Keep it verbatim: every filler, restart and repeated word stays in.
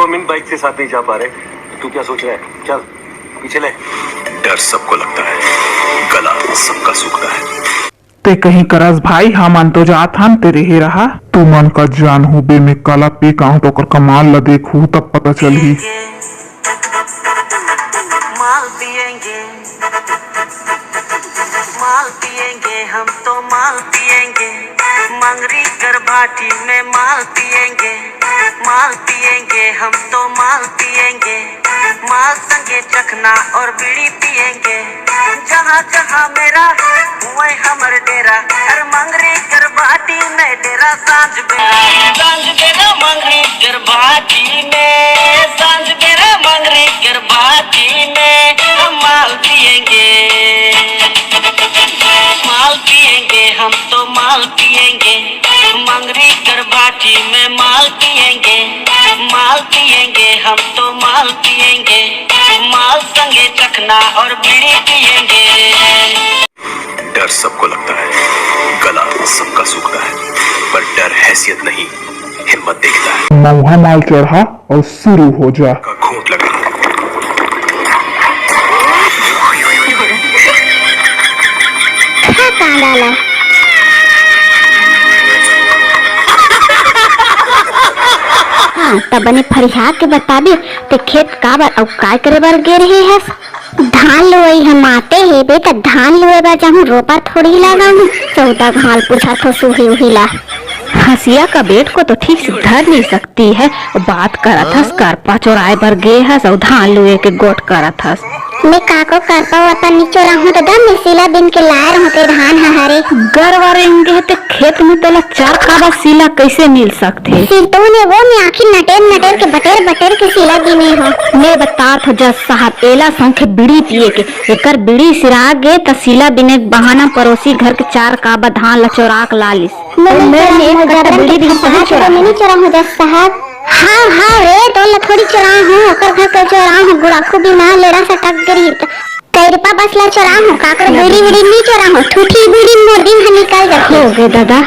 हम in bike के साथ नहीं जा पा रहे। तू क्या सोच रहा है? चल पीछे ले। डर सबको लगता है, गला सबका सूखता है। ते कहीं करस भाई, हमन तो जात हन, ते रहे रहा। तुमन का जानहू बे, मैं काला पी का हूँ, तो ओकर कमाल ला देखहू, तब पता चलही। माल पिएंगे, माल पिएंगे, हम तो माल पिएंगे। मंगरी कर भाटी में माल पिएंगे, माल पिएंगे, हम तो माल पिएंगे। माल संगे चखना और बीड़ी पिएंगे। जहाँ जहाँ मेरा हुए हमर डेरा, अर मंगरी कर भाटी में डेरा। सांझ बेरा, सांझ बेरा मंगरी कर भाटी में, सांझ बेरा मंगरी कर भाटी में हम माल पिएंगे, माल पिएंगे, हम तो माल पिएंगे। मंगरी कर भाटी में माल पिएंगे, माल पिएंगे, हम तो माल पिएंगे। माल संगे चखना और बीड़ी पिएंगे। डर सबको लगता है, गला सबका सूखता है, पर डर हैसियत नहीं, हिम्मत देखता है। मऊहा माल चढ़ा और शुरू हो जा। का घूंट लगा। खा कांदा ला। हाँ, त बने फरिहा के बताबे, ते खेत काबर अउ काय करे बर गे रहे हस? धान लुवई ह माते हे बे, त धान लुवे बर जाहूं, रोपा थोड़ी लगाहूं। चौदह घाल पूछत हो सुही उही ला। हंसिया का बेट को तो ठीक से धर नहीं सकती है। बात करत हस, करपा चोराए बर गे हस अउ धान लुए के गोठ करत हस। मैं काको करपा वरपा नी चोराहूं दादा, मैं सिला बिन के लाए रहूं ते धान ह हरे। गरवा रेंगे ते खेत में तोला चार काबा सिला कैसे मिल सकथे? सिरतोन ए वो, मैं आखिर नटेर नटेर के बटेर बटेर के सिला बिने हो। मैं बतात हो जज साहब, एला सौंखे बीड़ी पिए के, एकर बीड़ी सिरा गे त सिला बिने के बहाना परोसी घर के चार काबा धान ला चोराक ला लिस। मैं नहीं मैं चोराहूं, एक कट्टा जबरन बीड़ी के भी फंसा सही चोरा। मैं नहीं चोराहूं जज साहब। हाँ, हाँ रे, तोला थोड़ी चोराहूं, ओकर घर के चोराहूं, गुड़ाखू बीमार लेड़ा सटक गरी त। कैरपा बस ला चोराहूं, काकरो बीड़ी वीड़ी नी चोराहूं, ठूठी बीड़ी मोर दिन ह निकल जाथे। हो गे दादा।